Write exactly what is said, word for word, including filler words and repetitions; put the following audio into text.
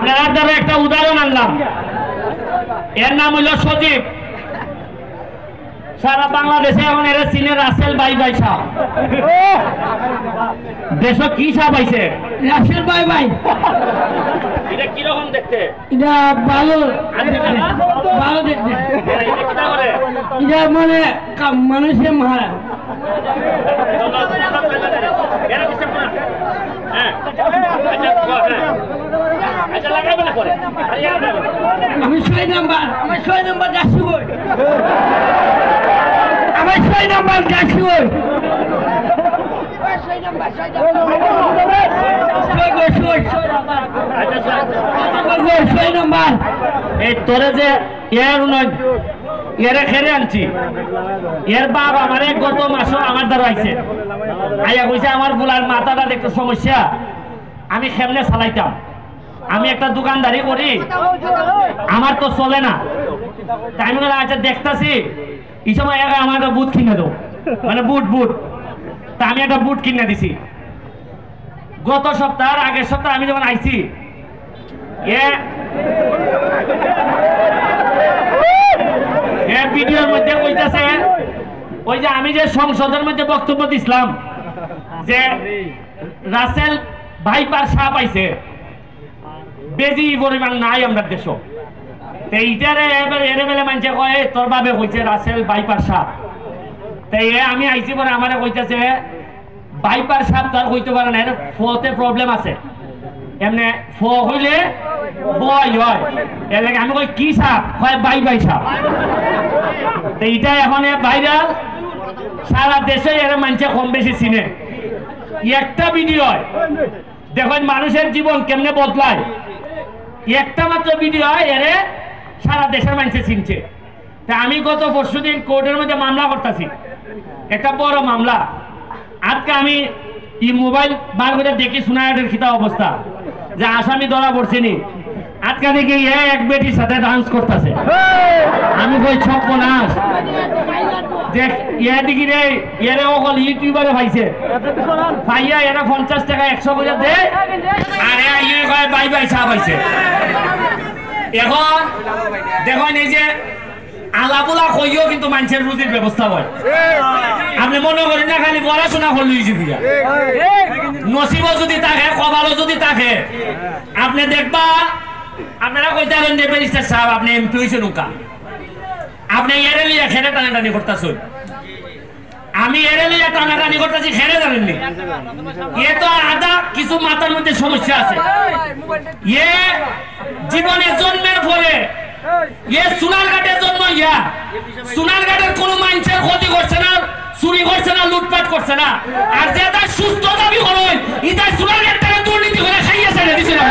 আপনারার দ্বারা একটা উদাহরণ আনলাম। এর নাম হইল সজীব। সারা বাংলাদেশে এখন এরা চিনে রাসেল ভাই ভাই সাহেব। দেশো কি সাহেব আইছে? রাসেল ভাই ভাই। এটা কিরকম দেখতে? এটা ভালো। ভালো দেখতে। এটা কিতা করে? এটা মানে কা-, মানুষে মারা। এরা কিসে করে? হ্যাঁ। আচ্ছা, হ্যাঁ। আচ্ছা, লাগাইবে না করে। আরে, এরা না। আমি ছয় নাম্বার, আমার ছয় নাম্বার যাচ্ছি বই। আমার ছয় নাম্বার যাচ্ছি বই। ছয় নাম্বার, ছয় নাম্বার। ছয় গো, ছয়, ছয় নাম্বার। আচ্ছা, আচ্ছা। ছয় গো, ছয় নাম্বার। এই তোরে যে এর নয়, এরে খেরে আনছি। এর বাপ আমারে গত মাসও আমার দ্বারা আইছে। আইয়া কইছে, "আমার ফুলার মাথাটা একটু সমস্যা, আমি কেমনে চালাইতাম? আমি একটা দোকানদারি করি, আমার তো চলে না।" তাই আমি বললাম, "আচ্ছা, দেখতাছি।" এই সময় একা আমার একটা বুট কিনে দেবো, মানে বুট, বুট। তা আমি একটা বুট কিনে দিছি। গত সপ্তাহ, আগের সপ্তাহ আমি যখন আইছি, এ, এ ভিডিওর মধ্যে কইতাছে, ওই যে আমি যে সংসদের মধ্যে বক্তব্য দিছিলাম যে রাসেল ভাইপার সাপ আইছে, বেজি পরিমাণ নাই আমরার দেশো। তে ইটারে এবার এরে বেলে মানছে কয়, "তোর বাবে কইছে রাসেল ভাইপার সাপ।" তে এ আমি আইছি পরে আমারে কইতাছে, ভাইপার সাপ তো আর কইতে পারে না, এর ফতে প্রবলেম আছে। এমনে ফ হইলে বয় হয়। এর লাগে আমি কই, "কি সাপ?" কয়, "ভাই ভাই সাপ।" তো ইটা এখন এ ভাইরাল, সারা দেশে এর মানছে কম বেশি চিনে। একটা ভিডিও হয়, দেখইন মানুষের জীবন কেমনে বদলায়। একটা মাত্র ভিডিও হয়, এরে সারা দেশের মানছে চিনছে। তা আমি গত পরশুদিন কোর্টের মধ্যে মামলা করতাছি, একটা বড় মামলা। আজকে আমি এই মোবাইল বার করে দেখি সোনারহাটের কিতা অবস্থা, যে আসামি ধরা পড়ছে নি। আজকে দেখি এ এক বেটির সাথে ডান্স করতাছে। আমি কই, "সর্বনাশ।" যে এ দেখি রে, এরে অকল ইউটিউবারে পাইছে, পাইয়া এরা পঞ্চাশ টাকা একশো করে দে, আর এ আইয়া কয়, "ভাই ভাই সাপ আইছে।" এখন দেখইন, এই যে আলাপুলা কইও কিন্তু মানষের রুজির ব্যবস্থা হয়। আপনে মনো করেন না খালি পড়াশোনা করলে অইছে দিয়া। নসিবও যদি থাকে, কপালও যদি থাকে, আপনে দেখবা, আপনারা কইতা পারইন যে, "ব্যারিস্টার সাব, আপনে এমপি অইছইন উকা, আপনে এরে লইয়া কেনে টানাটানি করতাছইন?" আমি এরে লইয়া টানাটানি করতাছি, কেনে জানেননি? এ তো আদা কিছু মাথার মধ্যে সমস্যা আছে। এ জীবনে জন্মের পরে এ সোনারঘাটে জন্ম ইয়া, সোনারঘাটের কোনো মানষের ক্ষতি করছে না, চুরি করছে না, লুটপাট করছে না। আর যেটা সুস্থ দাবি করইন, ইটা সোনারঘাট থাকি দুর্নীতি করে খাইয়া ছেড়ে দিছে না।